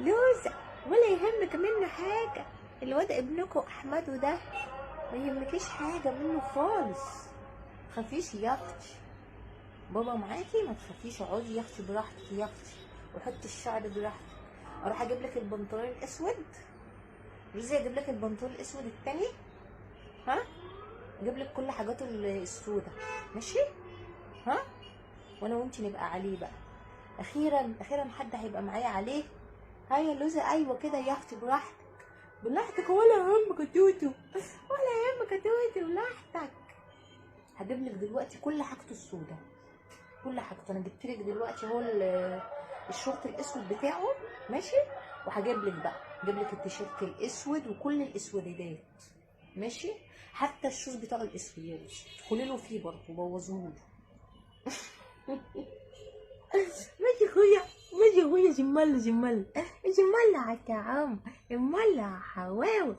لوزة، ولا يهمك منه حاجة. الواد ابنكم احمدو ده ما يهمكيش حاجة منه خالص. تخافيش يا اختي، بابا معاكي، ما تخافيش. اقعدي يا اختي براحتك يا اختي، وحطي الشعر براحتك. اروح اجيب لك البنطلون الاسود روزي، اجيب لك البنطلون الاسود التاني، ها؟ اجيب لك كل حاجاته السودة، ماشي؟ ها؟ وانا وانتي نبقى عليه بقى. اخيرا اخيرا حد هيبقى معايا عليه. ها يا لوزة، ايوه كده يا اختي، براحتك براحتك، ولا يهمك يا توتو، ولا يهمك يا توتو، براحتك. هجيب لك دلوقتي كل حاجته السودة، كل حاجته. انا جبت لك دلوقتي هو الشورت الاسود بتاعه، ماشي؟ وهجيب لك بقى، هجيب لك التيشيرت الاسود وكل الاسودات، ماشي؟ حتى ال shoes بتاعه الاسود يا لوزة ادخلي له فيه برضه، بوظوه له. ماشي خويا، ماشي خويا، جمال جمال جمال يا عم، جمال يا حواوي.